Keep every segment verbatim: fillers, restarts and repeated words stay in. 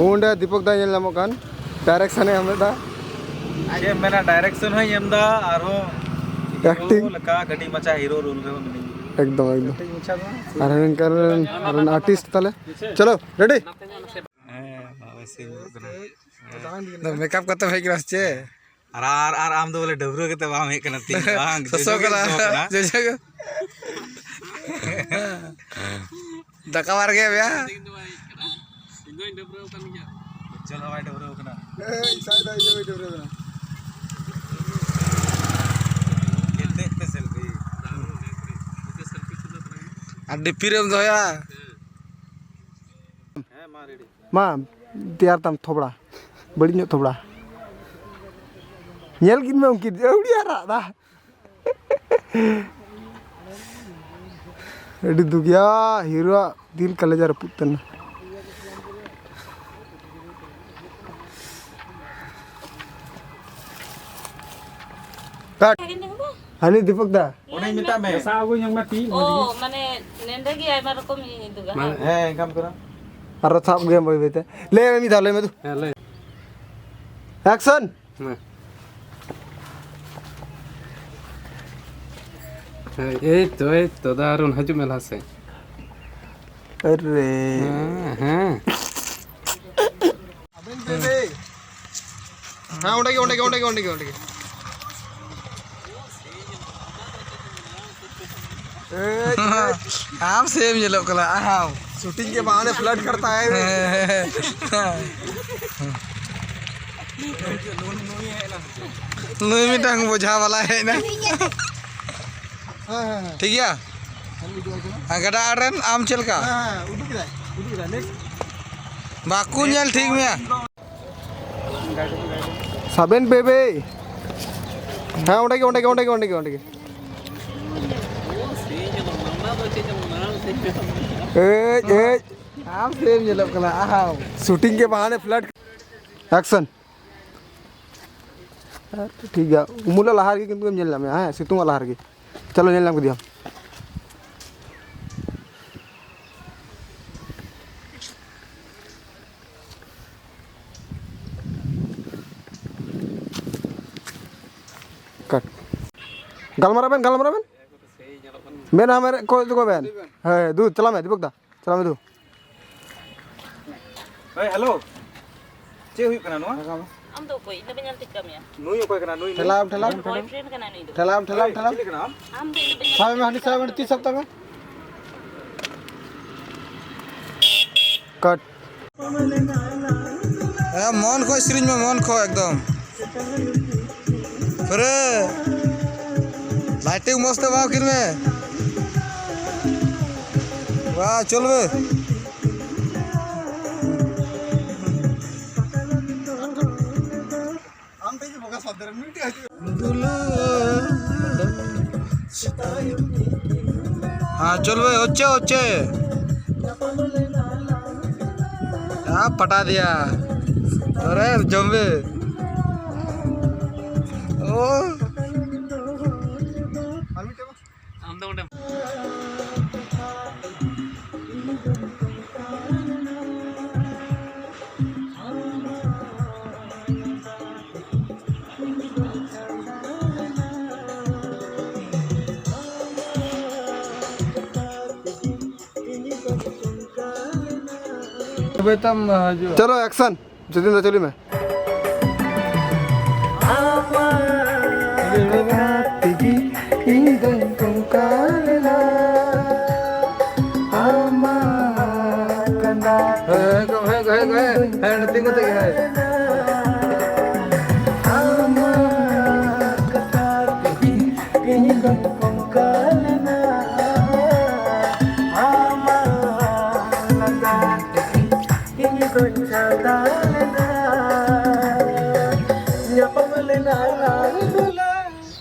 ᱚᱸᱰᱮ ᱫᱤᱯᱚᱠ ᱫᱟ ᱧᱮᱞ ᱧᱟᱢᱚᱜ ᱠᱟᱱ, ᱰᱟᱭᱨᱮᱠᱥᱚᱱ ᱮ ᱦᱟᱢᱮᱴ ᱫᱟ᱾ ᱪᱮᱫ ᱮᱢ ᱢᱮᱱᱟ, ᱰᱟᱭᱨᱮᱠᱥᱚᱱ ᱦᱚᱸᱧ ᱮᱢ ᱫᱟ, ᱟᱨᱦᱚᱸ ᱮᱠᱴᱤᱝ ᱦᱤᱨᱳ ᱞᱮᱠᱟ ᱠᱟᱹᱴᱤᱡ ᱢᱟᱪᱷᱟ ᱦᱤᱨᱳ ᱨᱳᱞ ᱨᱮᱦᱚᱸ ᱢᱤᱱᱟᱹᱧᱟ᱾ ᱮᱠᱫᱚᱢ, ᱮᱠᱫᱚᱢ᱾ ᱟᱨ ᱱᱤᱝᱠᱟᱹ ᱨᱮᱱ, ᱟᱨ ᱨᱮᱱ ᱟᱨᱴᱤᱥᱴ ᱛᱟᱞᱮ᱾ ᱪᱚᱞᱚ, ᱨᱮᱰᱤ? ᱦᱮᱸ, ᱱᱚᱜᱼᱚᱭ ᱥᱤᱱ ᱦᱩᱭᱩᱜ ᱠᱟᱱᱟ᱾ ᱢᱮᱠᱟᱯ ᱠᱟᱛᱮ ᱦᱮᱡ ᱠᱟᱱᱟ ᱥᱮ ᱪᱮᱫ? ᱟᱨ, ᱟᱨ, ᱟᱨ ᱟᱢ ᱫᱚ ᱵᱚᱞᱮ ᱰᱟᱹᱵᱽᱨᱟᱹ ᱠᱟᱛᱮ ᱵᱟᱢ ᱦᱮᱡ ᱠᱟᱱᱟ ᱛᱤᱧ, ᱵᱟᱝ? ᱥᱚᱥᱚ ᱡᱚᱡᱚ ᱜᱮ ᱠᱟᱱᱟ, ᱥᱚᱥᱚ ᱠᱟᱱᱟ᱾ ᱡᱚᱡᱚ ᱜᱮ᱾ ᱫᱟᱠᱟ ᱵᱟᱨ ᱜᱮ ᱵᱮᱭᱟ᱾ ᱩᱡᱡᱚᱞ ᱦᱚᱸ ᱵᱟᱭ ᱰᱟᱹᱵᱽᱨᱟᱹᱣ ᱠᱟᱱᱟ᱾ ᱮᱭ, ᱥᱟᱭ ᱫᱚ ᱤᱧ ᱦᱚᱸ ᱵᱟᱹᱧ ᱰᱟᱹᱵᱽᱨᱟᱹᱣ ᱠᱟᱱᱟ᱾ ᱮᱱᱛᱮᱫ ᱯᱮ ᱥᱮᱞᱯᱷᱤ᱾ ᱟᱨ ᱰᱤᱯᱤ ᱨᱮᱢ ᱫᱚᱦᱚᱭᱟ᱾ ᱢᱟ, ᱛᱮᱭᱟᱨ ᱛᱟᱢ ᱛᱷᱚᱵᱲᱟ, ᱵᱟᱹᱲᱤᱡ ᱧᱚᱜ ᱛᱷᱚᱵᱲᱟ᱾ ᱧᱮᱞ ᱠᱤᱱ ᱢᱮ ᱩᱱᱠᱤᱱ, ᱟᱹᱣᱲᱤ ᱟᱨᱟᱜ ᱫᱟ᱾ ᱟᱹᱰᱤ ᱫᱩᱠ ᱭᱟ, ᱦᱤᱨᱳᱣᱟᱜ ᱫᱤᱞ ᱠᱟᱞᱮᱡᱟ ᱨᱟᱹᱯᱩᱫ ᱛᱟᱱᱟ᱾ ᱠᱟᱴ᱾ ᱦᱟᱹᱱᱤ ᱫᱤᱯᱚᱠ ᱫᱟ᱾ ᱚᱱᱮᱧ ᱢᱮᱛᱟᱜ ᱢᱮ᱾ ᱥᱟᱵ ᱟᱹᱜᱩ ᱧᱚᱜ ᱢᱮ ᱛᱤ, ᱢᱚᱡᱽ ᱜᱮ᱾ ᱚ, ᱢᱟᱱᱮ, ᱱᱮᱸᱰᱮ ᱜᱮ ᱟᱭᱢᱟ ᱨᱚᱠᱚᱢ ᱤᱧ ᱩᱫᱩᱜᱟ, ᱦᱮᱸ, ᱮᱱᱠᱟᱱ ᱠᱚᱨᱟ᱾ ᱟᱨᱚ ᱥᱟᱵ ᱟᱹᱜᱩᱭᱟᱢ ᱵᱟᱹᱭ ᱵᱟᱹᱭ ᱛᱮ᱾ ᱞᱟᱹᱭ ᱢᱮ ᱢᱤᱫ ᱫᱷᱟᱣ, ᱞᱟᱹᱭ ᱢᱮ ᱛᱚ᱾ ᱦᱮᱸ, ᱞᱟᱹᱭ᱾ ᱮᱠᱥᱚᱱ᱾ ᱦᱮᱸ᱾ ᱦᱮᱸ, ᱮᱭ ᱛᱚ, ᱮᱭ ᱛᱚ, ᱫᱟᱨᱩᱱ, ᱦᱤᱡᱩᱜ ᱢᱮ ᱞᱟᱦᱟ ᱥᱮᱫ᱾ ᱟᱨᱮ᱾ ᱦᱮᱸ, ᱦᱮᱸ᱾ ᱟᱵᱮᱱ ᱵᱮᱵᱮ᱾ ᱦᱮᱸ, ᱚᱸᱰᱮ ᱜᱮ, ᱚᱸᱰᱮ ᱜᱮ, ᱚᱸᱰᱮ ᱜᱮ, ᱚᱸᱰᱮ ᱜᱮ᱾ ᱮᱭ, ᱮᱭ᱾ ᱟᱢ ᱥᱮᱢ ᱧᱮᱞᱚᱜ ᱠᱟᱱᱟ, ᱟᱢ᱾ ᱥᱩᱴᱤᱝ ᱠᱮ ᱵᱟᱦᱟᱱᱮ ᱯᱷᱞᱟᱨᱴ ᱠᱟᱨᱛᱟ ᱦᱟᱭ᱾ ᱱᱩᱭ ᱢᱤᱫᱴᱟᱝ ᱵᱚᱡᱷᱟ ᱵᱟᱞᱟ ᱦᱮᱡ ᱮᱱᱟ᱾ ᱦᱮᱸ, ᱦᱮᱸ, ᱦᱮᱸ᱾ ᱴᱷᱤᱠ ᱜᱮᱭᱟ? ᱦᱮᱸ, ᱩᱫᱩᱜ ᱟᱭ ᱠᱟᱱᱟ᱾ ᱟᱨ ᱜᱟᱰᱟ ᱟᱲᱮ ᱨᱮᱱ ᱟᱢ ᱪᱮᱫ ᱞᱮᱠᱟ? ᱦᱮᱸ, ᱦᱮᱸ, ᱩᱫᱩᱜ ᱠᱮᱫᱟᱭ, ᱩᱫᱩᱜ ᱠᱮᱫᱟᱭ, next᱾ ᱵᱟᱠᱚ ᱧᱮᱞ ᱴᱷᱤᱠ ᱢᱮᱭᱟ᱾ ᱥᱟᱵᱮᱱ ᱵᱮᱵᱮ᱾ ᱦᱮᱸ, ᱚᱸᱰᱮ ᱜᱮ, ᱚᱸᱰᱮ ᱜᱮ, ᱚᱸᱰᱮ ᱜᱮ, ᱚᱸᱰᱮ ᱜᱮ, ᱚᱸᱰᱮ ᱜᱮ᱾ ᱮᱭ, ᱮᱭ᱾ ᱟᱢ ᱥᱮᱢ ᱧᱮᱞᱚᱜ ᱠᱟᱱᱟ, ᱟᱦᱟᱣ᱾ ᱥᱩᱴᱤᱝ ᱜᱮ ᱵᱟᱦᱟᱱᱮ ᱯᱷᱞᱟᱨᱴ᱾ ᱮᱠᱥᱚᱱ᱾ ᱴᱷᱤᱠ ᱜᱮᱭᱟ, ᱩᱢᱩᱞᱚᱜ ᱞᱟᱦᱟ ᱨᱮᱜᱮ ᱠᱤᱱᱛᱩ ᱧᱮᱞ ᱧᱟᱢᱮᱭᱟ, ᱦᱮᱸ, ᱥᱤᱛᱩᱝ ᱚᱜ ᱞᱟᱦᱟ ᱨᱮᱜᱮ᱾ ᱪᱚᱞᱚ, ᱧᱮᱞ ᱧᱟᱢ ᱠᱮᱫᱮᱭᱟᱢ᱾ ᱠᱟᱴ᱾ ᱜᱟᱞᱢᱟᱨᱟᱣ ᱵᱮᱱ, ᱜᱟᱞᱢᱟᱨᱟᱣ ᱵᱮᱱ᱾ ᱢᱮᱱᱟ ᱢᱮᱨᱮ ᱠᱚ ᱫᱩ ᱵᱮᱱ᱾ ᱦᱮᱸ, ᱫᱩ, ᱪᱟᱞᱟᱣ ᱢᱮ, ᱫᱤᱯᱚᱠ ᱫᱟ᱾ ᱪᱟᱞᱟᱣ ᱢᱮ ᱫᱩ᱾ ᱦᱮᱸ, ᱦᱮᱞᱳ᱾ ᱪᱮᱫ ᱦᱩᱭᱩᱜ ᱠᱟᱱᱟ ᱱᱚᱣᱟ? ᱟᱢ ᱫᱚ ᱚᱠᱚᱭ? ᱤᱧ ᱫᱚ ᱵᱟᱹᱧ ᱧᱮᱞ ᱴᱷᱤᱠ ᱠᱟᱜ ᱢᱮᱭᱟ᱾ ᱱᱩᱭ ᱚᱠᱚᱭ ᱠᱟᱱᱟ? ᱱᱩᱭ, ᱱᱩᱭ? ᱴᱷᱮᱞᱟᱣ, ᱴᱷᱮᱞᱟᱣ, ᱤᱧ ᱴᱷᱮᱞᱟᱣ᱾ Boyfriend ᱠᱟᱱᱟᱭ ᱱᱩᱭ ᱫᱚ᱾ ᱴᱷᱮᱞᱟᱣ, ᱴᱷᱮᱞᱟᱣ, ᱮᱭ, ᱴᱷᱮᱞᱟᱣ᱾ ᱪᱤᱞᱤ ᱠᱟᱱᱟᱢ? ᱟᱢ ᱫᱚ ᱤᱧ ᱫᱚ ᱵᱟᱹᱧ ᱧᱮᱞ ᱥᱟᱵ ᱢᱮ, ᱴᱷᱤᱠ ᱦᱟᱹᱱᱤ ᱠᱟᱜ ᱥᱟᱵ ᱢᱮ, ᱢᱮᱭᱟ᱾ ᱛᱤ ᱥᱟᱵ ᱛᱟᱢ ᱢᱮ᱾ ᱠᱟᱴ᱾ ᱦᱮᱸ, ᱢᱚᱱ ᱠᱷᱚᱡ ᱥᱮᱨᱮᱧ ᱢᱮ, ᱢᱚᱱ ᱠᱷᱚᱡ ᱮᱠᱫᱚᱢ᱾ ᱯᱩᱨᱟᱹ lighting ᱢᱚᱡᱽ ᱛᱮ ᱮᱢᱟᱣ ᱠᱤᱱ ᱢᱮ᱾ ᱵᱟ, ᱪᱚᱞ ᱵᱮ᱾ ᱦᱮᱸ, ᱪᱚᱞ ᱵᱮ, ᱦᱚᱪᱪᱷᱮ, ᱦᱚᱪᱪᱷᱮ। ᱦᱮᱸ, ᱯᱟᱴᱟ ᱫᱤᱭᱟ। ᱟᱨᱮ, ᱡᱚᱢ ᱵᱮ। ᱳ। ᱛᱚᱵᱮ ᱛᱟᱢ ᱦᱤᱡᱩᱜᱼᱟ᱾ ᱪᱚᱞᱚ, action। ᱡᱚᱛᱤᱱ ᱫᱟ, ᱪᱟᱹᱞᱩᱭ ᱢᱮ᱾ ᱛᱮᱜᱮ ᱤᱧ ᱫᱚᱧ ᱚᱱᱠᱟ ᱞᱮᱱᱟ, ᱟᱢᱟᱜ ᱠᱟᱸᱫᱟ ᱦᱮᱸ, ᱦᱮᱸ, ᱦᱮᱸ, ᱦᱮᱸ, ᱦᱮᱸ, ᱛᱤᱸᱜᱩ ᱛᱮᱜᱮ, ᱦᱮᱸ᱾ ᱟᱢᱟᱜ ᱠᱟᱛᱷᱟ ᱛᱮᱜᱮ ᱤᱧ ᱫᱚᱧ ᱚᱱᱠᱟ ᱞᱮᱱᱟ, ᱟᱢᱟᱜ ᱞᱟᱸᱫᱟ ᱛᱮᱜᱮ ᱤᱧ ᱫᱚᱧ ᱪᱷᱟᱰᱟᱣ ᱞᱮᱱᱟ, ᱧᱟᱯᱟᱢ ᱞᱮᱱᱟ ᱞᱟᱝ ᱫᱩᱞᱟᱹᱲ᱾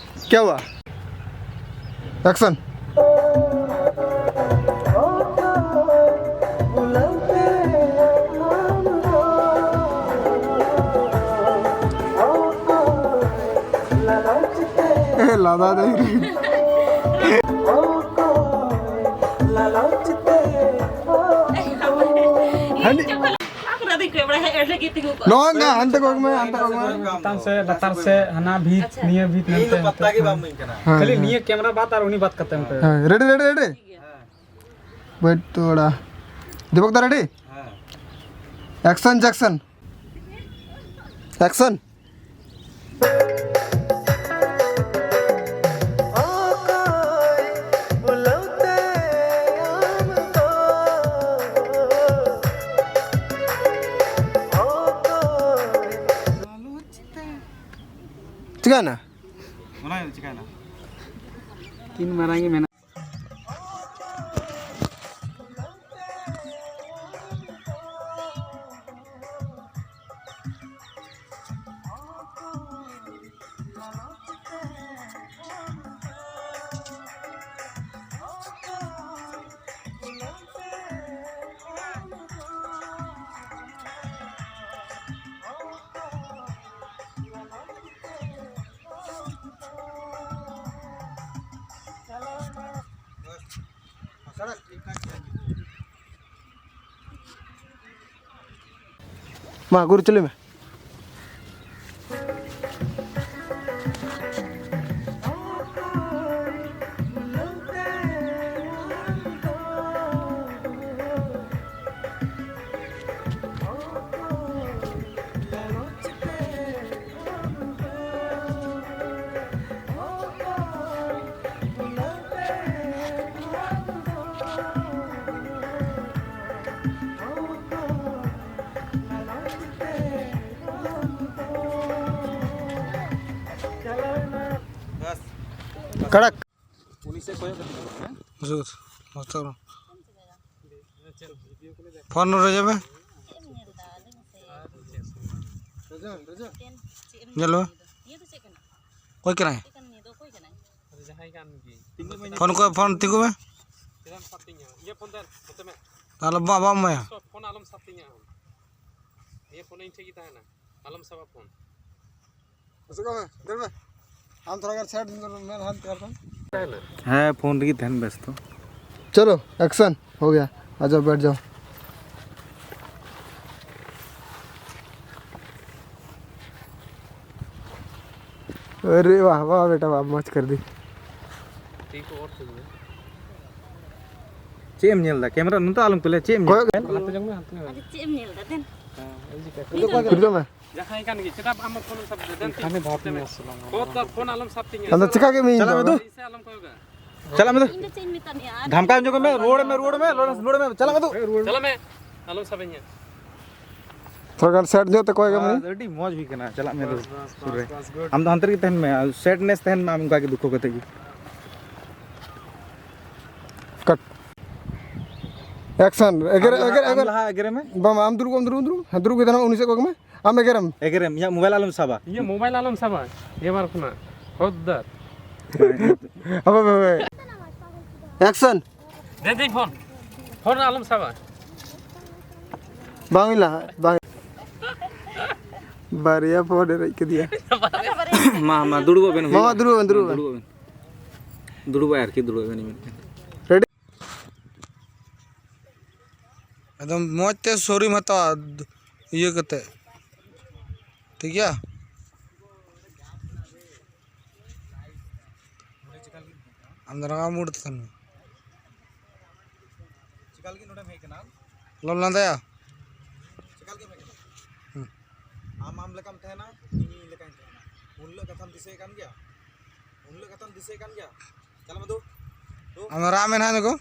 क्या हुआ? Action। ए, लादा दे। ᱦᱟᱹᱱᱤ ᱱᱚᱣᱟ ᱜᱮ ᱦᱟᱱᱛᱮ ᱠᱚᱭᱚᱜ ᱢᱮ, ᱦᱟᱱᱛᱮ ᱠᱚᱭᱚᱜ ᱢᱮ᱾ ᱪᱮᱛᱟᱱ ᱥᱮ ᱞᱟᱛᱟᱨ ᱥᱮ ᱦᱟᱱᱟ ᱵᱷᱤᱛ, ᱱᱤᱭᱟᱹ ᱵᱷᱤᱛ, ᱱᱚᱱᱛᱮ ᱦᱟᱱᱛᱮ᱾ ᱦᱮᱸ, ᱠᱷᱟᱹᱞᱤ ᱦᱮᱸ᱾ ᱱᱤᱭᱟᱹ ᱠᱮᱢᱮᱨᱟ ᱵᱟᱫ ᱟᱨ ᱩᱱᱤ ᱵᱟᱫ ᱠᱟᱛᱮ ᱚᱱᱠᱟ᱾ ᱦᱮᱸ, ᱨᱮᱰᱤ, ᱨᱮᱰᱤ, ᱨᱮᱰᱤ᱾ ᱵᱮᱴ ᱛᱚᱲᱟ᱾ ᱫᱤᱯᱚᱠ ᱫᱟ ᱨᱮᱰᱤ? ᱦᱮᱸ᱾ Action, Jackson. ᱮᱠᱥᱚᱱ᱾ ᱪᱤᱠᱟᱭᱱᱟ? ᱚᱱᱟ ᱪᱤᱠᱟᱭᱱᱟ? ᱛᱤᱱ ᱢᱟᱨᱟᱝ ᱜᱮ ᱢᱮᱱᱟᱜ᱾ ᱢᱟ, ᱜᱩᱨᱩ ᱪᱟᱹᱞᱩᱭ ᱢᱮ᱾ ᱠᱟᱲᱟᱠ᱾ ᱩᱱᱤ ᱥᱮᱫ ᱠᱚᱭᱚᱜ ᱠᱟᱛᱮ ᱧᱮᱞᱚᱜ ᱠᱟᱱᱟ᱾ ᱡᱩᱛ, ᱢᱚᱛᱚ᱾ ᱯᱷᱳᱱ ᱨᱮ ᱡᱚᱢᱮ᱾ ᱧᱮᱞᱚᱜ᱾ ᱚᱠᱚᱭ ᱠᱟᱱᱟᱭ? ᱯᱷᱳᱱ ᱠᱚ, ᱯᱷᱳᱱ ᱛᱤᱸᱜᱩ ᱢᱮ᱾ ᱟᱞᱚ ᱵᱟ-, ᱵᱟᱢ ᱮᱢᱟᱭᱟ᱾ ᱯᱷᱳᱱ ᱟᱞᱚᱢ ᱥᱟᱵ ᱛᱤᱧᱟ ᱟᱢ᱾ ᱱᱤᱭᱟᱹ ᱯᱷᱳᱱ ᱤᱧ ᱴᱷᱮᱡ ᱜᱮ ᱛᱟᱦᱮᱱᱟ᱾ ᱟᱞᱚᱢ ᱥᱟᱵᱟ ᱯᱷᱳᱱ᱾ ᱟᱥᱚᱠ ᱢᱮ, ᱫᱟᱹᱲ ᱢᱮ᱾ ᱟᱢ ᱛᱷᱚᱲᱟ ᱜᱟᱱ side ᱢᱮ, ᱦᱟᱱᱛᱮ ᱟᱨ ᱵᱟᱝ᱾ ᱦᱮᱸ, ᱯᱷᱳᱱ ᱨᱮᱜᱮ ᱛᱟᱦᱮᱱ ᱵᱮᱥᱛᱚ᱾ चलो, एक्शन हो गया। आ जाओ, बैठ जाओ। अरे वाह, वाह बेटा, वाह, मौज कर दी। ᱪᱮᱫ ᱮᱢ ᱧᱮᱞ ᱮᱫᱟ? ᱠᱮᱢᱮᱨᱟ ᱱᱚᱱᱛᱮ ᱟᱞᱚᱢ ᱠᱚᱭᱞᱟ, ᱪᱮᱫ ᱮᱢ ᱧᱮᱞ ᱮᱫᱟ? ᱟᱫᱚ ᱪᱮᱫ ᱮᱢ ᱧᱮᱞ ᱮᱫᱟ? ᱫᱮᱱ᱾ ᱠᱩᱞᱤ ᱛᱟᱢ ᱢᱮ᱾ ᱡᱟᱦᱟᱸᱭ ᱠᱟᱱ ᱜᱮ, ᱪᱮᱫᱟᱜ ᱟᱢ ᱯᱷᱳᱱ ᱮᱢ ᱥᱟᱵ ᱮᱫᱟ? ᱫᱮᱱ ᱛᱤᱧ ᱯᱷᱳᱱ ᱟᱞᱚᱢ ᱥᱟᱵ ᱛᱤᱧᱟ᱾ ᱟᱫᱚ ᱪᱮᱠᱟ ᱜᱮ ᱢᱤᱧ ᱪᱟᱞᱟᱜ ᱢᱮ ᱫᱩ᱾ ᱤᱧ ᱥᱮᱫ ᱟᱞᱚᱢ ᱠᱚᱭᱚᱜᱟ᱾ ᱪᱟᱞᱟᱜ ᱢᱮ ᱫᱩ᱾ ᱤᱧ ᱫᱚ ᱪᱮᱫ ᱤᱧ ᱢᱮᱛᱟᱫ ᱢᱮᱭᱟ? ᱟᱨ ᱫᱷᱟᱢᱠᱟᱣ ᱧᱚᱜ ᱢᱮ, ᱨᱩᱣᱟᱹᱲ ᱢᱮ, ᱨᱩᱣᱟᱹᱲ ᱢᱮ, ᱨᱩᱣᱟᱹᱲ ᱢᱮ, ᱪᱟᱞᱟᱜ ᱢᱮ ᱫᱩ᱾ ᱪᱟᱞᱟᱜ ᱢᱮ, ᱟᱞᱚᱢ ᱥᱟᱵᱮᱧᱟ᱾ ᱛᱷᱚᱲᱟ ᱜᱟᱱ ᱥᱟᱭᱤᱰ ᱧᱚᱜ ᱛᱮ ᱠᱚᱭᱚᱜ ᱢᱮ᱾ ᱟᱹᱰᱤ ᱢᱚᱡᱽ ᱦᱩᱭ ᱠᱟᱱᱟ, ᱪᱟᱞᱟᱜ ᱢᱮ ᱫᱩ᱾ ᱵᱟᱥ, ᱵᱟᱥ, ᱥᱩᱨ ᱨᱮ᱾ ᱵᱟᱥ, ᱵᱟᱥ, ᱜᱩᱰ᱾ ᱟᱢ ᱫᱚ ᱦᱟᱱᱛᱮ ᱨᱮᱜᱮ ᱛᱟᱦᱮᱱ ᱢᱮ, ᱟᱨ ᱥᱮᱴᱱᱮᱥ ᱛᱟᱦᱮᱱ ᱢᱮ ᱟᱢ ᱚᱱᱠᱟ ᱜᱮ ᱫᱩᱠᱷᱚ ᱠᱟᱛᱮ ᱜᱮ᱾ ᱠᱟᱴ᱾ ᱮᱠᱥᱚᱱ᱾ ᱮᱜᱮᱨ, ᱟᱢ ᱞᱟᱦᱟ, ᱮᱜᱮᱨ, ᱟᱢ ᱮᱜᱮᱨ᱾ ᱞᱟᱦᱟ ᱮᱜᱮᱨᱮ ᱢᱮ᱾ ᱵᱟᱝ, ᱟᱢ ᱫᱩᱲᱩᱵ, ᱟᱢ ᱫᱩᱲᱩᱵ, ᱟᱢ ᱫᱩᱲᱩᱵ᱾ ᱦᱮᱸ, ᱫᱩᱲᱩᱵ ᱜᱮ ᱛᱟᱦᱮᱱᱟ, ᱩᱱᱤ ᱥᱮᱫ ᱠᱚᱭᱚᱜ ᱢᱮ᱾ ᱟᱢ ᱮᱜᱮᱨᱮᱢ᱾ ᱮᱜᱮᱨᱮᱢ, ᱤᱧᱟᱹᱜ ᱢᱳᱵᱟᱭᱤᱞ ᱟᱞᱚᱢ ᱥᱟᱵᱟ᱾ ᱤᱧᱟᱹᱜ ᱢᱳᱵᱟᱭᱤᱞ ᱟᱞᱚᱢ ᱥᱟᱵᱟ᱾ ᱮᱵᱟᱨ ᱠᱷᱚᱱᱟᱜ ᱦᱚᱫᱫᱟᱨ᱾ ᱦᱟᱯᱮ, ᱦᱟᱯᱮ, ᱦᱟᱯᱮ᱾ ᱮᱠᱥᱚᱱ᱾ ᱫᱮᱱ ᱛᱤᱧ ᱯᱷᱳᱱ᱾ ᱯᱷᱳᱱ ᱟᱞᱚᱢ ᱥᱟᱵᱟ᱾ ᱵᱟᱝ ᱦᱩᱭ ᱞᱟᱦᱟ, ᱵᱟᱝ᱾ ᱵᱟᱨᱭᱟ ᱯᱷᱳᱱ ᱮ ᱨᱮᱡ ᱠᱮᱫᱮᱭᱟ᱾ ᱢᱟ, ᱢᱟ, ᱫᱩᱲᱩᱵᱚᱜ ᱵᱮᱱ, ᱦᱩᱭᱩᱜᱼᱟ᱾ ᱢᱟ, ᱫᱩᱲᱩᱵᱚᱜ ᱵᱮᱱ, ᱫᱩᱲᱩᱵᱚᱜ ᱵᱮᱱ᱾ ᱫᱩᱲᱩᱵᱚᱜ ᱵᱮᱱ᱾ ᱫᱩᱲᱩᱵᱚᱜ ᱟᱭ ᱟᱨᱠᱤ, ᱫᱩᱲᱩᱵᱚᱜ ᱵᱮᱱ᱾ ᱨᱮᱰᱤ? ᱮᱠᱫᱚᱢ ᱢᱚᱡᱽ ᱛᱮ ᱥᱚᱨᱤᱢ ᱦᱟᱛᱟᱣᱟ, ᱤᱭᱟᱹ ᱠᱟᱛᱮ᱾ ᱴᱷᱤᱠ ᱜᱮᱭᱟ? ᱟᱢ ᱫᱚ ᱨᱟᱸᱜᱟᱣ ᱢᱩᱰ ᱛᱮ ᱛᱟᱦᱮᱱ ᱢᱮ᱾ ᱪᱮᱠᱟ ᱞᱟᱹᱜᱤᱫ ᱱᱚᱰᱮᱢ ᱦᱮᱡ ᱠᱟᱱᱟ? ᱟᱞᱚᱢ ᱞᱟᱸᱫᱟᱭᱟ᱾ ᱪᱮᱠᱟ ᱞᱟᱹᱜᱤᱫ ᱮᱢ ᱦᱮᱡ ᱠᱟᱱᱟ? ᱦᱩᱸ᱾ ᱟᱢ ᱟᱢ ᱞᱮᱠᱟᱢ ᱛᱟᱦᱮᱱᱟ, ᱤᱧ ᱤᱧ ᱞᱮᱠᱟᱧ ᱛᱟᱦᱮᱱᱟ᱾ ᱩᱱ ᱦᱤᱞᱳᱜ ᱠᱟᱛᱷᱟᱢ ᱫᱤᱥᱟᱹᱭᱮᱫ ᱠᱟᱱ ᱜᱮᱭᱟ? ᱩᱱ ᱦᱤᱞᱳᱜ ᱠᱟᱛᱷᱟᱢ ᱫᱤᱥᱟᱹᱭᱮᱫ ᱠᱟᱱ ᱜᱮᱭᱟ? ᱪᱟᱞᱟᱜ ᱢᱮ ᱫᱩ᱾ ᱫᱩ᱾ ᱟᱢ ᱨᱟᱜ ᱢᱮ ᱱᱟᱦᱟᱜ ᱱᱩᱠᱩ᱾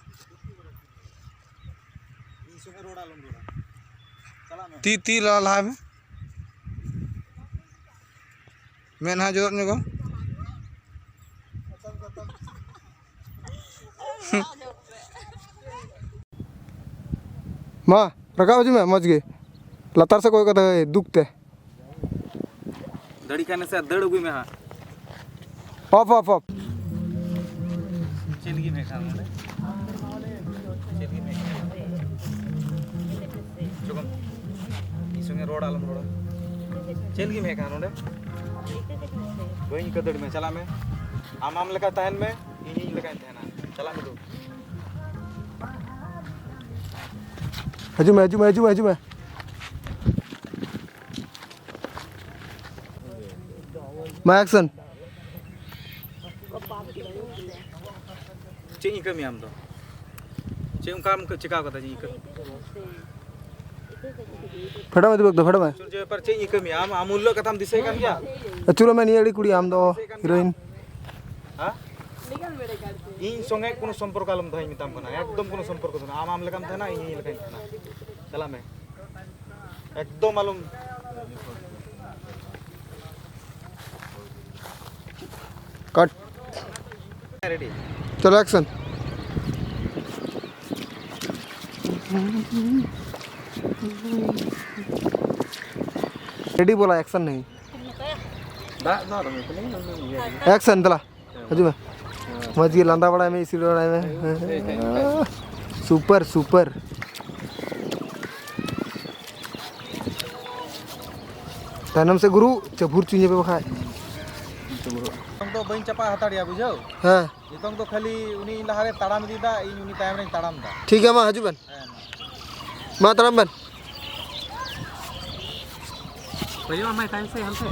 ᱤᱧ ᱥᱚᱸᱜᱮ ᱨᱚᱲ ᱟᱞᱚᱢ ᱨᱚᱲᱟ᱾ ᱪᱟᱞᱟᱜ ᱢᱮ᱾ ᱛᱤ, ᱛᱤ ᱞᱟ-, ᱞᱟᱦᱟᱭ ᱢᱮ᱾ ᱢᱮᱫᱦᱟ ᱡᱚᱫᱚᱜ ᱧᱚᱜᱚ᱾ ᱢᱟ, ᱨᱟᱠᱟᱵ ᱦᱤᱡᱩᱜ ᱢᱮ, ᱢᱚᱡᱽ ᱜᱮ᱾ ᱞᱟᱛᱟᱨ ᱥᱮᱫ ᱠᱚᱭᱚᱜ ᱠᱟᱛᱮ, ᱦᱳᱭ, ᱫᱩᱠ ᱛᱮ᱾ ᱫᱟᱹᱲᱤ ᱠᱷᱟᱱ ᱱᱟᱥᱮ ᱫᱟᱹᱲ ᱟᱹᱜᱩᱭ ᱢᱮ ᱦᱟᱸᱜ᱾ Of, of, of. ᱪᱮᱫ ᱞᱟᱹᱜᱤᱫ ᱢᱮ ᱠᱷᱟᱱ ᱱᱚᱰᱮ? ᱪᱮᱫ ᱞᱟᱹᱜᱤᱫ ᱢᱮ ᱠᱷᱟᱱ? ᱡᱚᱠᱷᱚᱱ ᱤᱧ ᱥᱚᱸᱜᱮ ᱨᱚᱲ ᱟᱞᱚᱢ ᱨᱚᱲᱟ᱾ ᱪᱮᱫ ᱞᱟᱹᱜᱤᱫ ᱢᱮ ᱠᱷᱟᱱ ᱱᱚᱰᱮ? ᱵᱟᱹᱧ ᱤᱠᱟᱹ ᱫᱟᱲᱮ ᱢᱮ, ᱪᱟᱞᱟᱜ ᱢᱮ᱾ ᱟᱢ ᱟᱢ ᱞᱮᱠᱟ ᱛᱟᱦᱮᱱ ᱢᱮ, ᱤᱧ ᱤᱧ ᱞᱮᱠᱟᱧ ᱛᱟᱦᱮᱱᱟ᱾ ᱪᱟᱞᱟᱜ ᱢᱮ ᱫᱩ᱾ ᱦᱤᱡᱩᱜ ᱢᱮ, ᱦᱤᱡᱩᱜ ᱢᱮ, ᱦᱤᱡᱩᱜ ᱢᱮ, ᱦᱤᱡᱩᱜ ᱢᱮ᱾ ᱢᱟ, ᱮᱠᱥᱚᱱ᱾ ᱪᱮᱫ ᱤᱧ ᱠᱟᱹᱢᱤᱭᱟ ᱟᱢ ᱫᱚ? ᱪᱮᱫ ᱚᱱᱠᱟᱢ ᱪᱮᱠᱟᱣ ᱠᱟᱫᱟ ᱡᱮ ᱤᱧ ᱠᱟᱹᱢᱤ? ᱯᱷᱮᱰᱚᱜ ᱢᱮ ᱫᱤᱯᱚᱠ ᱫᱚ, ᱯᱷᱮᱰᱚᱜ ᱢᱮ᱾ ᱟᱪᱩᱨᱡᱟᱹ ᱵᱮᱯᱟᱨ ᱪᱮᱫ ᱤᱧ ᱠᱟᱹᱢᱤᱭᱟ? ᱟᱢ, ᱟᱢ ᱩᱱ ᱦᱤᱞᱳᱜ ᱠᱟᱛᱷᱟᱢ ᱫᱤᱥᱟᱹᱭ ᱠᱟᱱ ᱜᱮᱭᱟ? ᱟᱹᱪᱩᱨᱚᱜ ᱢᱮ ᱱᱤᱭᱟᱹ ᱟᱹᱲᱤ ᱠᱩᱲᱤ, ᱟᱢ ᱫᱚ ᱦᱤᱨᱳᱭᱤᱱ᱾ ᱦᱮᱸ? ᱤᱧ ᱥᱚᱸᱜᱮ ᱠᱳᱱᱳ ᱥᱚᱢᱯᱚᱨᱠᱚ ᱟᱞᱚᱢ ᱫᱚᱦᱚᱭ, ᱢᱮᱛᱟᱢ ᱠᱟᱱᱟ, ᱮᱠᱫᱚᱢ ᱠᱳᱱᱳ ᱥᱚᱢᱯᱚᱨᱠᱚ ᱫᱚ ᱵᱟᱹᱱᱩᱜᱼᱟ᱾ ᱟᱢ ᱟᱢ ᱞᱮᱠᱟᱢ ᱛᱟᱦᱮᱱᱟ, ᱤᱧ ᱤᱧ ᱞᱮᱠᱟᱧ ᱛᱟᱦᱮᱱᱟ᱾ ᱪᱟᱞᱟᱜ ᱢᱮ, ᱮᱠᱫᱚᱢ ᱟᱞᱚᱢ᱾ ᱠᱟᱴ᱾ ᱨᱮᱰᱤ᱾ ᱪᱚᱞᱚ, ᱮᱠᱥᱚᱱ᱾ ᱨᱮᱰᱤ ᱵᱚᱞᱟ, ᱮᱠᱥᱚᱱ ᱱᱟᱦᱤ᱾ ᱫᱟᱜ ᱫᱚ ᱟᱨ ᱢᱤᱫ ᱮᱠᱥᱚᱱ ᱫᱮᱞᱟ᱾ ᱦᱤᱡᱩᱜ ᱢᱮ᱾ ᱢᱚᱡᱽ ᱜᱮ ᱞᱟᱸᱫᱟ ᱵᱟᱲᱟᱭ ᱢᱮ, ᱤᱥᱤᱱ ᱵᱟᱲᱟᱭ ᱢᱮ᱾ Super, super. ᱛᱟᱭᱱᱚᱢ ᱥᱮ ᱜᱩᱨᱩ, ᱪᱟᱹᱵᱷᱩᱨ ᱪᱩᱧ ᱯᱮ ᱵᱟᱠᱷᱟᱡ᱾ ᱱᱤᱛᱚᱝ ᱫᱚ ᱵᱟᱹᱧ ᱪᱟᱯᱟ ᱦᱟᱛᱟᱲᱮᱭᱟ, ᱵᱩᱡᱷᱟᱹᱣ? ᱦᱮᱸ᱾ ᱱᱤᱛᱚᱝ ᱫᱚ ᱠᱷᱟᱹᱞᱤ ᱩᱱᱤ ᱤᱧ ᱞᱟᱦᱟᱨᱮ ᱛᱟᱲᱟᱢ ᱤᱫᱤᱭᱮᱫᱟ, ᱤᱧ ᱩᱱᱤ ᱛᱟᱭᱚᱢ ᱨᱮᱧ ᱛᱟᱲᱟᱢ ᱮᱫᱟ᱾ ᱴᱷᱤᱠ ᱜᱮᱭᱟ, ᱢᱟ ᱦᱤᱡᱩᱜ ᱵᱮᱱ᱾ ᱦᱮᱸ, ᱢᱟ᱾ ᱢᱟ ᱛᱟᱲᱟᱢ ᱵᱮᱱ᱾ ᱠᱚᱭᱚᱜ ᱟᱢᱟᱭ ᱛᱟᱭᱚᱢ ᱥᱮᱫ ᱦᱟᱱᱛᱮ᱾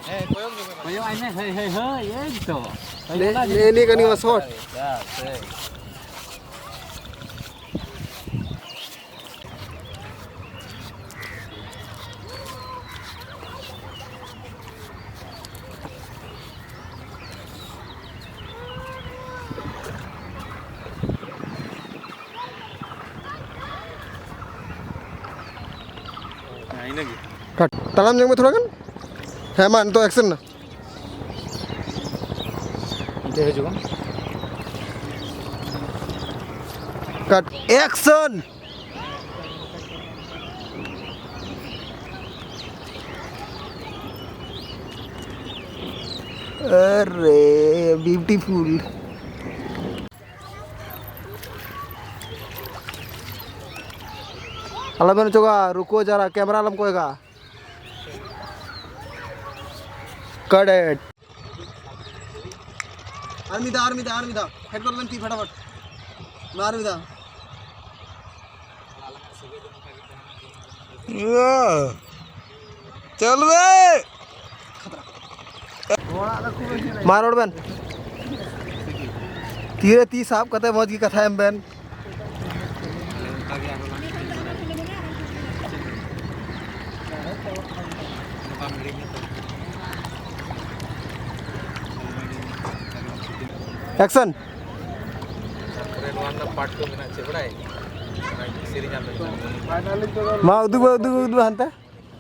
ᱦᱮᱸ, ᱠᱚᱭᱚᱜ ᱜᱮ ᱢᱮᱱᱟᱜᱼᱟ᱾ ᱠᱚᱭᱚᱜ ᱟᱭ ᱢᱮ, ᱦᱟᱹᱭ, ᱦᱟᱹᱭ, ᱦᱟᱹᱭ, ᱮᱭ ᱛᱚ᱾ ᱱᱮ-, ᱱᱮ-, ᱱᱤᱭᱟᱹ ᱠᱟᱹᱱᱤ ᱢᱟ ᱥᱚᱴ᱾ ᱵᱟᱥ, ᱵᱟᱥ᱾ ᱦᱮᱸ, ᱤᱱᱟᱹᱜᱮ᱾ ᱠᱟᱴ᱾ ᱛᱟᱲᱟᱢ ᱧᱚᱜ ᱢᱮ ᱛᱷᱚᱲᱟ ᱜᱟᱱ᱾ ᱦᱮᱸ, ᱢᱟ, ᱱᱤᱛᱚᱜ ᱮᱠᱥᱮᱱ ᱱᱟ᱾ ᱱᱤᱛᱚᱜ ᱦᱤᱡᱩᱜ ᱢᱮ᱾ ᱠᱟᱴ᱾ ᱮᱠᱥᱮᱱ! ᱟᱨᱮ, beautiful. ᱟᱞᱚᱵᱮᱱ ᱚᱪᱚᱜᱟ, ᱨᱩᱠᱳ ᱡᱟᱨᱟ, camera ᱟᱞᱚᱢ ᱠᱚᱭᱚᱜᱟ᱾ Cut it. ᱟᱨ ᱢᱤᱫ ᱫᱷᱟᱣ, ᱟᱨ ᱢᱤᱫ ᱫᱷᱟᱣ, ᱟᱨ ᱢᱤᱫ ᱫᱷᱟᱣ᱾ ᱯᱷᱮᱰ ᱜᱚᱫ ᱞᱮᱱ ᱛᱤ ᱯᱷᱟᱴᱟᱯᱷᱟᱴ᱾ ᱢᱟ ᱟᱨ ᱢᱤᱫ ᱫᱷᱟᱣ᱾ ᱪᱚᱞ ᱵᱮ᱾ ᱢᱟ ᱨᱚᱲ ᱵᱮᱱ᱾ ᱛᱤᱨᱮ ᱛᱤ ᱥᱟᱵ ᱠᱟᱛᱮ ᱢᱚᱡᱽ ᱜᱮ ᱠᱟᱛᱷᱟ ᱮᱢ ᱵᱮᱱ᱾ ᱮᱠᱥᱚᱱ᱾ ᱛᱟᱨᱯᱚᱨᱮ ᱱᱚᱣᱟ ᱨᱮᱱᱟᱜ ᱯᱟᱨᱴ ᱠᱚ ᱢᱮᱱᱟᱜ ᱪᱮᱫ ᱵᱟᱲᱟᱭ? ᱚᱱᱟ ᱥᱮᱨᱮᱧ ᱟᱞᱮ᱾ ᱢᱟ ᱩᱫᱩᱜ ᱢᱮ, ᱩᱫᱩᱜ ᱢᱮ, ᱩᱫᱩᱜ ᱢᱮ ᱦᱟᱱᱛᱮ᱾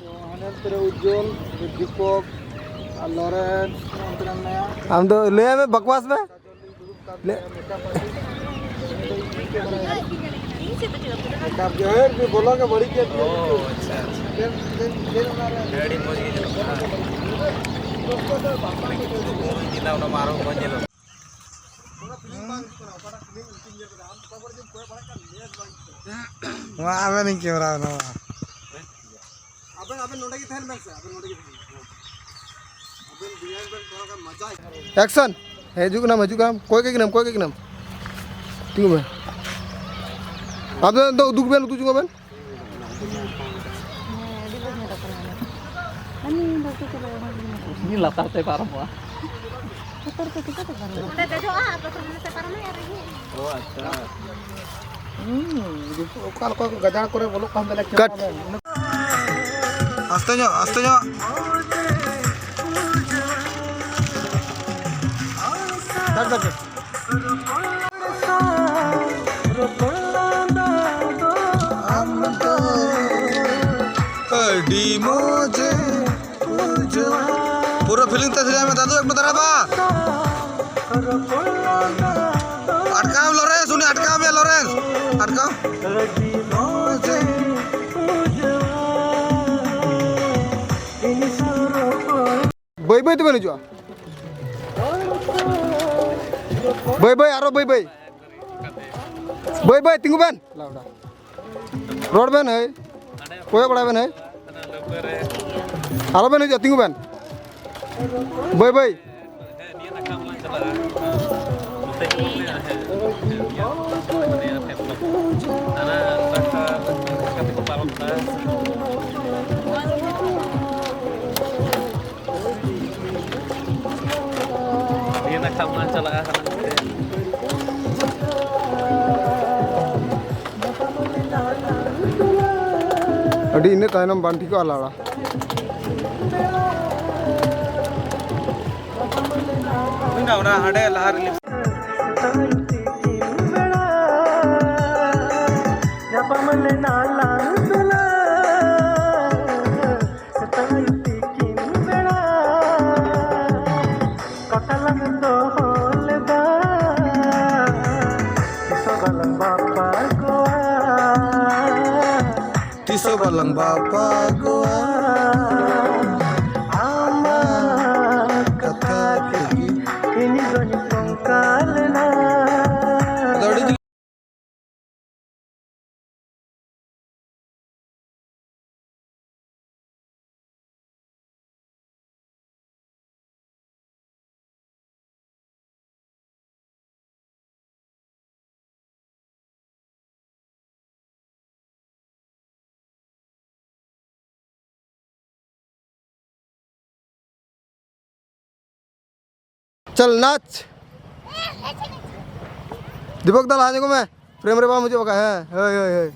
ᱛᱚ, ᱦᱟᱸᱰᱮ ᱱᱚᱛᱮ ᱨᱮ ᱩᱡᱡᱚᱞ, ᱫᱤᱯᱚᱠ ᱟᱨ ᱞᱚᱨᱮᱱᱥ, ᱚᱱᱛᱮ ᱨᱮ ᱢᱮᱱᱟᱭᱟ᱾ ᱟᱢ ᱫᱚ ᱞᱟᱹᱭ ᱢᱮ, ᱵᱟᱠᱣᱟᱥ ᱢᱮ᱾ ᱞᱮ- ᱢᱮᱠᱟᱯ ᱟᱨᱴᱤᱥᱴ᱾ ᱢᱮᱠᱟᱯ ᱡᱟᱦᱮᱨ ᱵᱚᱞᱚ ᱜᱮ ᱵᱟᱹᱲᱤᱡ ᱜᱮᱭᱟ᱾ ᱚ, ᱟᱪᱪᱷᱟ, ᱟᱪᱪᱷᱟ᱾ ᱫᱮᱱ, ᱫᱮᱱ, ᱫᱮᱱ ᱚᱱᱟ ᱨᱮ᱾ ᱟᱹᱰᱤ ᱢᱚᱡᱽ ᱜᱮ ᱧᱮᱞᱚᱜ ᱠᱟᱱᱟ᱾ ᱚᱱᱟ ᱠᱤᱪᱷᱩ ᱫᱚ ᱵᱟᱝ ᱧᱮᱞᱟ, ᱚᱱᱟ ᱢᱟ ᱟᱨᱦᱚᱸ ᱵᱟᱝ ᱧᱮᱞᱚᱜ᱾ ᱱᱚᱣᱟ ᱟᱵᱮᱱᱤᱧ ᱠᱮᱢᱮᱨᱟ ᱱᱚᱣᱟ᱾ ᱟᱵᱮᱱ, ᱟᱵᱮᱱ ᱱᱚᱰᱮ ᱜᱮ ᱛᱟᱦᱮᱱ ᱵᱮᱱ ᱥᱮ, ᱟᱵᱮᱱ ᱱᱚᱰᱮ ᱜᱮ ᱛᱟᱦᱮᱱ ᱵᱮᱱ᱾ ᱟᱵᱮᱱ ᱵᱮᱭᱟᱢ ᱵᱮᱱ ᱛᱷᱚᱲᱟ ᱜᱟᱱ ᱢᱟᱡᱟ᱾ ᱮᱠᱥᱚᱱ᱾ ᱦᱤᱡᱩᱜ ᱠᱟᱱᱟᱢ, ᱦᱤᱡᱩᱜ ᱠᱟᱱᱟᱢ, ᱚᱠᱚᱭ ᱠᱮ ᱠᱟᱱᱟᱢ, ᱚᱠᱚᱭ ᱠᱮ ᱠᱟᱱᱟᱢ? ᱛᱤᱸᱜᱩ ᱢᱮ᱾ ᱟᱵᱮᱱ ᱫᱚ ᱩᱫᱩᱜ ᱵᱮᱱ, ᱩᱫᱩᱜ ᱡᱚᱝ ᱵᱮᱱ᱾ ᱩᱱᱤ ᱞᱟᱛᱟᱨ ᱛᱮ ᱯᱟᱨᱚᱢᱚᱜᱼᱟ᱾ ᱚᱸᱰᱮ ᱫᱮᱡᱚᱜᱼᱟ, ᱟᱨ ᱫᱚᱥᱟᱨ ᱢᱟᱥᱮ ᱯᱟᱨᱚᱢᱮ ᱟᱨ ᱦᱤᱡᱩᱜ᱾ ᱚ, ᱟᱪᱪᱷᱟ᱾ ᱦᱩᱸ, ᱚᱠᱟ ᱞᱮᱠᱟ ᱠᱚ ᱜᱟᱡᱟᱲ ᱠᱚᱨᱮ ᱵᱚᱞᱚᱜ ᱠᱟᱱ ᱛᱟᱞᱮ ᱠᱟᱴ᱾ ᱟᱥᱛᱮ ᱧᱚᱜ, ᱟᱥᱛᱮ ᱧᱚᱜ᱾ ᱠᱟᱴ, ᱠᱟᱴ, ᱠᱟᱴ᱾ ᱟᱹᱰᱤ ᱢᱚᱡᱮ ᱯᱩᱨᱟᱹ ᱯᱷᱤᱞᱤᱝ ᱛᱮ ᱥᱮᱨᱮᱧ ᱢᱮ ᱫᱟᱫᱩ, ᱮᱠᱴᱩ ᱫᱟᱨᱟ ᱵᱟ᱾ ᱟᱴᱠᱟᱣ ᱞᱚᱨᱮᱱᱥ, ᱩᱱᱤ ᱟᱴᱠᱟᱣ ᱢᱮᱭᱟ ᱞᱚᱨᱮᱱᱥ᱾ ᱟᱴᱠᱟᱣ᱾ ᱵᱟᱹᱭ ᱵᱟᱹᱭ ᱛᱮᱵᱮᱱ ᱦᱤᱡᱩᱜᱼᱟ᱾ ᱵᱟᱹᱭ ᱵᱟᱹᱭ, ᱟᱨᱚ ᱵᱟᱹᱭ ᱵᱟᱹᱭ᱾ ᱵᱟᱹᱭ ᱵᱟᱹᱭ, ᱛᱤᱸᱜᱩ ᱵᱮᱱ᱾ ᱨᱚᱲ ᱵᱮᱱ, ᱦᱳᱭ᱾ ᱠᱚᱭᱚᱜ ᱵᱟᱲᱟᱭ ᱵᱮᱱ, ᱦᱳᱭ᱾ ᱟᱞᱚ ᱵᱮᱱ ᱦᱤᱡᱩᱜᱼᱟ, ᱛᱤᱸᱜᱩ ᱵᱮᱱ᱾ ᱵᱟᱹᱭ ᱵᱟᱹᱭ᱾ ᱱᱤᱭᱟᱹ ᱱᱟᱠᱷᱟ ᱢᱟ ᱪᱟᱞᱟᱜᱼᱟ ᱦᱟᱱᱟ ᱱᱚᱛᱮ᱾ ᱤᱱᱟᱹ ᱛᱟᱭᱱᱚᱢ ᱵᱟᱝ ᱴᱷᱤᱠᱚᱜᱼᱟ ᱞᱟᱲᱟ᱾ ᱦᱩᱭᱱᱟ, ᱚᱱᱟ ᱦᱟᱸᱰᱮ ᱞᱟᱦᱟ ᱨᱮ᱾ ᱧᱟᱯᱟᱢ ᱞᱮᱱᱟ ᱞᱟᱝ ᱫᱩᱞᱟᱹᱲ, ᱥᱮᱛᱟᱜ ᱛᱤᱠᱤᱱ ᱵᱮᱲᱟ᱾ ᱠᱟᱛᱷᱟ ᱞᱟᱝ ᱫᱚᱦᱚ ᱞᱮᱫᱟ, ᱛᱤᱥ ᱦᱚᱸ ᱵᱟᱞᱟᱝ ᱵᱟᱯᱟᱜᱚᱜᱼᱟ᱾ ᱛᱤᱥ ᱦᱚᱸ ᱵᱟᱞᱟᱝ ᱵᱟᱯᱟᱜᱚᱜᱼᱟ᱾ ᱟᱢᱟᱜ ᱠᱟᱛᱷᱟ ᱛᱮᱜᱮ ᱤᱧ ᱫᱚᱧ ᱛᱚᱝᱠᱟ ᱞᱮᱱᱟ᱾ ᱟᱫᱚ ᱟᱹᱰᱤ चल नाच। दीपक दा, ला जाएगा मैं। प्रेम रे बाम मुझे बका है। होय, होय, होय।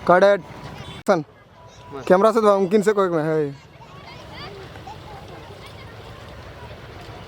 Cut। कैमरा से तो उनकिन से कोई में है।